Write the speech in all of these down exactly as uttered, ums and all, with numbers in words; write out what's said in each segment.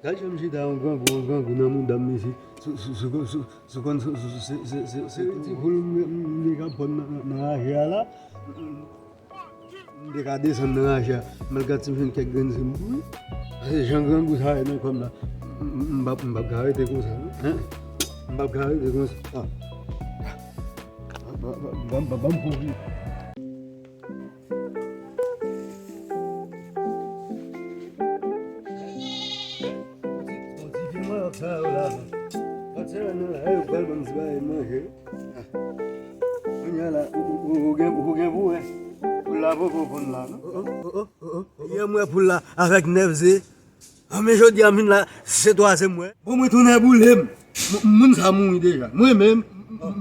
Gad jan m chita yon grangou, yon grangou nan mouda m, mesye. Sou, sou, sou, sou, sou konn, sou, sou, se, se, se, se ti poul m, m, m te ka pran nan, nan, nan raje a la. M te ka desann nan raje a. M al gad si m jwenn kèk grenn zen m pouri. Paske jan grangou sa ye nan kò m la, m, m, m p ap, m p ap ka rete konsa, non. Hein? M p ap ka rete konsa. Ah. Ban, ban, ban, ban m kouvri. Bon, ti pye mwen ap sa yo la. Pati sa yo nan la, yo pral ban m ti bagay manje. Kounye a la, ou, ou, ou, ou gen, ou gen pou wè. Poul la poko ponn la, non? Oh, oh, oh, oh, oh, oh. Yè m wè poul la avèk nèf ze. Ah, men jodi a m vin la, se twazyèm mwen. Bon, mwen tounen boule m. M, moun sa mouri deja. Mwen menm, m, m,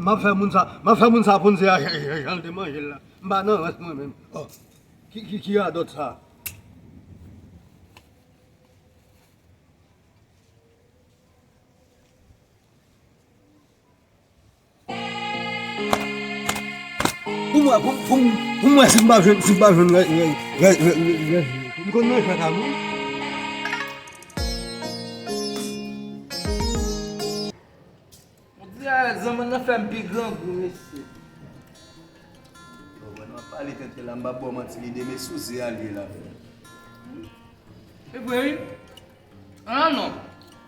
m ap fè moun sa, m ap fè moun sa ponn ze a jan, jan, jan l te manje l la. M pa nan rans mwen menm. Oh, ki, ki, ki radòt sa? Pou mwen, pou, pou, pou mwen, si m pa jwenn, si m pa jwenn, m konn nan fè ka moun. Mwen di a zanmann nan fè m pi grangou, mesye. Bon, mwen nan pale tenten la, m pa ba w manti, li de men sou ze a l ye la. E vre, wi. Ah non.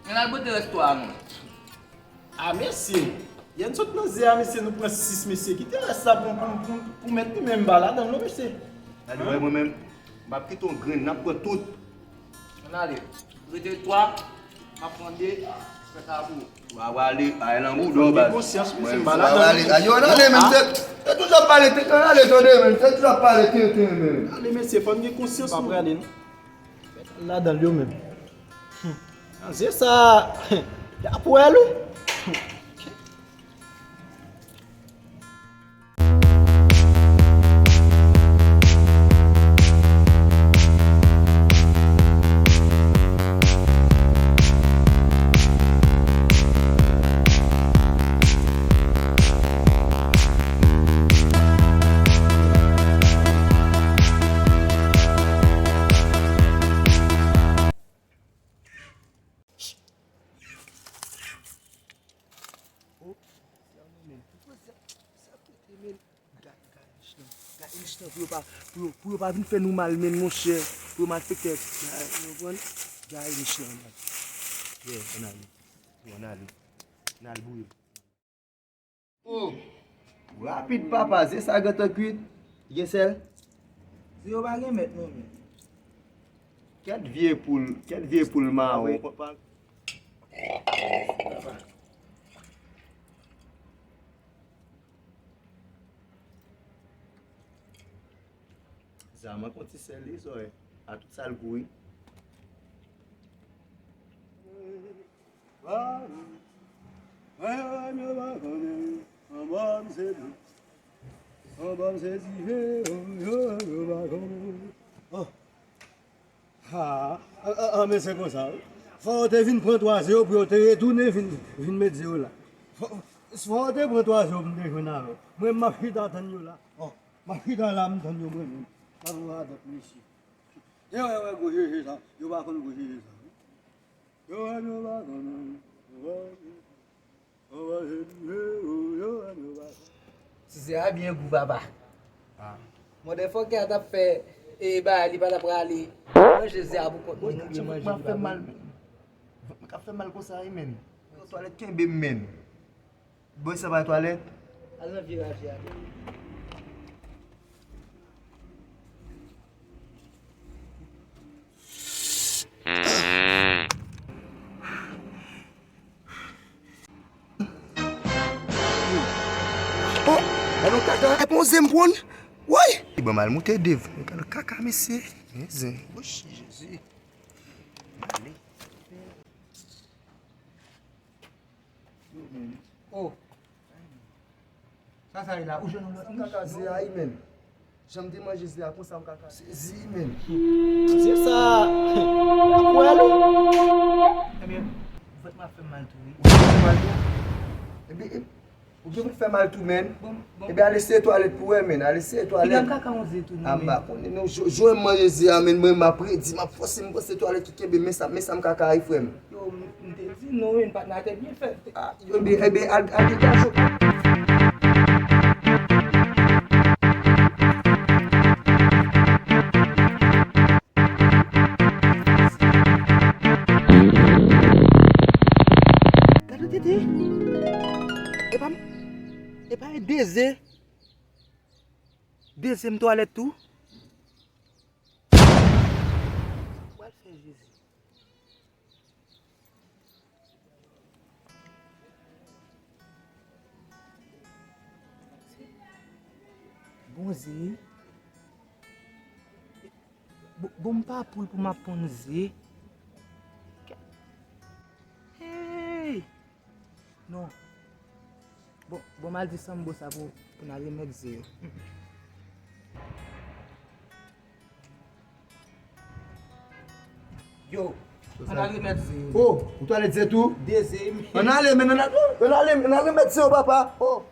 Ann al bote rès twa a non. Ah, mesye. Yè n sot nan ze a, mesye, nou pran sis, mesye. Kite rès la pou, pou, pou, pou mèt li menm pa ladan l non, mesye. Gade, wè mwen menm, m p ap kite yon grenn, n ap pran tout. Ann ale. Rete twa, m ap pran de, fè sa pou ou. Wa, wa ale, pa al nan bouda w, baz. Fò n gen konsyans, mesye, m pa ladan l. Ayo, ann ale, men, se, se tout ap pale tenten, ann ale, tande, men, se tout ap pale tenten, men. Ale, mesye, fò n gen konsyans, non. M pa prale, non. Ladan l yo menm. Hmm. Nan ze sa, y ap wè l, wi. Oh, sa mwen menm. Poukwa sa, sa kote menm? Gad, gad mich lan. Gad mich lan pou yo pa, pou yo, pou yo pa vin fè nou mal menm, monchè. Pou yo malfektè. Gad, ou konprann? Gad mich lan, gad. Yeah, ann ale. Yo, ann ale. Ann al bouyi. Oh! Rapid papa, ze sa gentan kwit. Gen sèl? Ze yo pa gen mèt non, men. Kèt vye poul, kèt vye poul mawon. Zam an konn ti sèl li, zòrèy. A tout sa l gou, wi. Mwen menm yo pa konnen, anba m se dlo, anba m se dife, yo, yo, yo pa konnen. Oh. Ha, an, an, an, men se konsa, wi. Fò yo te vin pran twa ze yo pou yo te retounen vin, vin met ze yo la. Fò, fò yo te pran twa ze yo pou m te jwenn avè w. Mwen, m ap chita tann yo la. Oh, m ap chita la, m tann yo mwen menm. M ap wè avèk mesye. Yo wè, wè gwo jeje sa. Yo pa konn gwo jeje sa, wi. Yo wè, yo pa konn, yo wè. Ti ze a byen gou, papa. Ah. Mòdèfòkè a t ap fè, e, bagay, li pa t ap prale manje ze a pou kont mwen, oubyen manje li pa mwen. Vant mwen k ap fè m mal konsa, wi, menn. Twalèt kenbe m, menn. Bòy sa pa twalèt. Al nan vye raje a. Oh, gade yon kaka, e pa yon zen m pran. Woy! Li ban m al moute dev. Gade kaka, mesye. Men zen. Woy, Jezi. Ale. Oh. Sa, sa ye la, ou jwenn yon lòt nich? Kaka ze a, wi, menm. Jan m te manje ze a, konsa m kaka sezi, wi, menm. Se sa. Apwèl. Ebyen, vant mwen ap fè m mal tou, wi. Ou fè m mal tou? Ebyen, e, Ou gen pou fè mal tou, menn. Bon, bon. Ebyen, al eseye twalèt pou wè, menn. Al eseye twalèt. Li gen kaka yon ze tou, non, menn. A, m pa konnen, non. Jwe, jwe m manje ze a, menn. Mwen, m ap redi, m ap fòse, m panse twalèt ki kenbe, men sa, men sa m kaka a, frè m. Yo, m, m te di nou, wi, patnè a te byen fèt. A, yo, ebyen, ebyen, al, al degaje w. Gade tete. Epa m, epa e deze. Deze m twalèt tou. Pral fè Jezi. Bon ze. Bon, bon, m pa poul pou m ap ponn ze. Hey! Non. Bon, bon, m al di Sambo sa pou, pou n al remèt ze yo. Yo, ann al remèt ze yo. Oh, ou twalèt ze tou? De ze, men. Ann ale, men, ann ale, ann ale, ann al remèt ze yo, papa. Oh.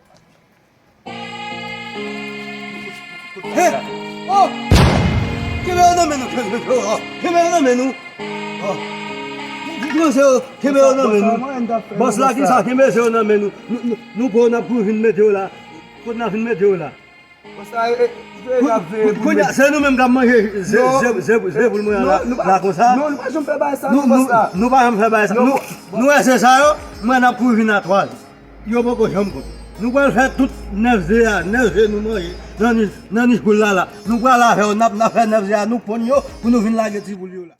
Hey! Oh! Kenbe yo nan men nou, kenbe yo, oh. Kenbe yo nan men nou. Oh. Kenbe yo, kenbe yo nan men nou. Bòs la, kisa? Kenbe ze yo nan men nou. Nou, nou, nou pran, n ap kouri vin mete yo la. Kote n ap vin mete yo la? Kounye a, se nou menm k ap manje ze, ze, ze, ze poul mwen an la, la konsa. Non, nou pa janm fè bagay sa, non, bòs la. Nou pa janm fè bagay sa. Nou, nou wè ze sa yo, mwen n ap kouri vin a twa. Yo poko janm konn. Nou pral fè tout nèf ze a, nèf ze nou manje nan nich, nan nich poul la la. Nou pral avè yo, n ap, n ap fè nèf ze a, nou ponn yo pou nou vin lage ti poul yo la.